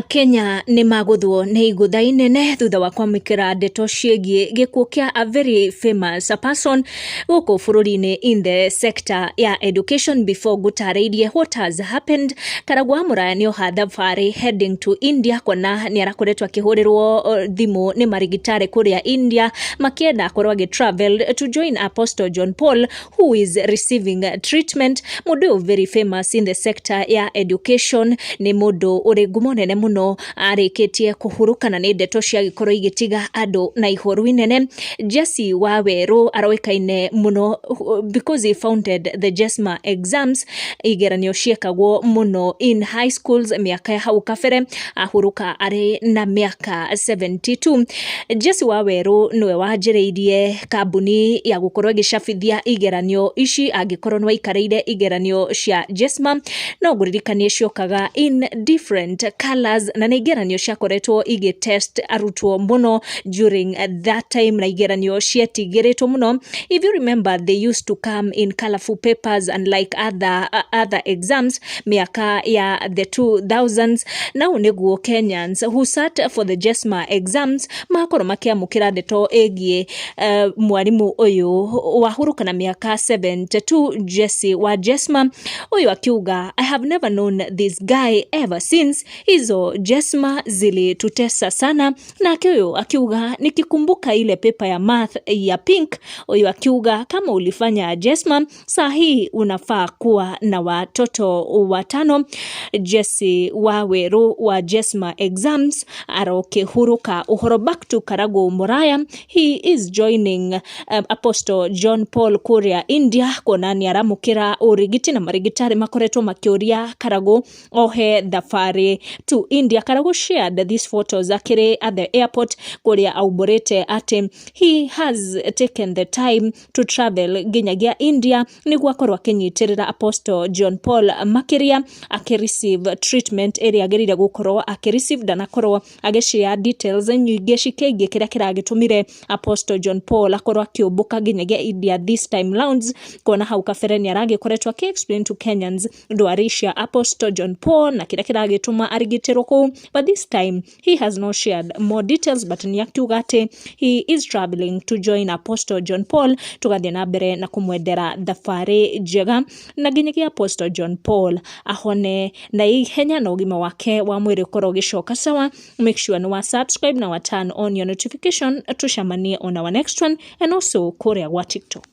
Akenya nĩ magũthwo nĩ igũtha inene thutha wa kwamũkĩra ndeto ciĩgiĩ gĩkuũ kĩa a very famous person gũkũ bũrũri-inĩ in the sector ya education. Before ngũtarĩirie what has happened, Karagũ wa Mũraya nĩoha thabarĩ heading to India, kuona nĩ arakoretwo akĩhũrĩrwo thimũ nĩ marigitari kũrĩa India makĩenda akorwo agĩ travel to join Apostle John Paul, who is receiving treatment. Mũndũ ũyũ very famous in the sector ya education, nĩ mũndũ ũrĩ ngumo nene mũno, arĩkĩtie kũhurũka na nĩ ndeto ciagĩkorwo igĩtiga andũ na ihoru inene. Jesse Waweru aroĩkaine mũno because he founded the JESMA exams, igeranio ciekagwo mũno in high schools mĩaka ya hau kabere. Ahurũka arĩ na mĩaka 72. Jesse Waweru nĩwe wanjĩrĩirie kambuni ya gũkorwo ĩgĩcabithia igeranio ici. Angĩkorwo nĩ waikarĩire igeranio cia JESMA, no ngũririkanie ciokaga in different colors, na nĩ igeranio ciakoretwo igĩtest arutwo mũno during that time, na igeranio cietigĩrĩtwo mũno. If you remember, they used to come in colorful papers and like other exams mĩaka ya the 2000s. Nau nĩguo Kenyans who sat for the JESMA exams makorwo makĩamũkĩra ndeto ĩgiĩ mwarimũ ũyũ wahurũka na mĩaka 72, Jesse wa JESMA. Ũyũ akiuga, "I have never known this guy ever since. Hizo JESMA zilitutesa sana." Nake ũyũ akiuga, "Nikikumbuka ile paper ya math ya pink." Ũyũ akiuga, "Kama ulifanya JESMA, saa hii unafaa kuwa na watoto watano." Jesse Waweru wa JESMA exams arokĩhurũka. Ũhoro back to Karagu Muraya, he is joining Apostle John Paul kũrĩa India, kuona nĩ aramũkĩra ũrigiti na marigitari makoretwo makĩũria Karagu ohe thabarĩ to India. Karagu shared these photos akĩrĩ at the airport, kũrĩa aumbũrĩte atĩ he has taken the time to travel nginyagia India nĩguo akorwo akĩnyitĩrĩra Apostle John Paul makĩria akĩreceive treatment ĩrĩa agĩrĩire gũkorwo akĩreceive. Ndanakorwo agĩshare details nyingĩ cikĩgiĩ kĩrĩa kĩragĩtũmire Apostle John Paul akorwo akĩũmbũka nginyagia India this time rounds, kuona hau kabere nĩ aragĩkoretwo akĩ explain to Kenyans ndwari cia Apostle John Paul na kĩrĩa kĩragĩtũma arigitĩrwo kũu, but this time he has not shared more details, but nĩ akiuga atĩ he is traveling to join Apostle John Paul. Tũgathiĩ na mbere na kũmwendera thabarĩ njega na nginyagia Apostle John Paul ahone na ihenya na ũgima wake wa mwĩrĩ ũkorwo ũgĩcoka sawa. Make sure nĩ wa subscribe na wa turn on your notification. Tucemanie on our next one and also kũrĩa gwa TikTok.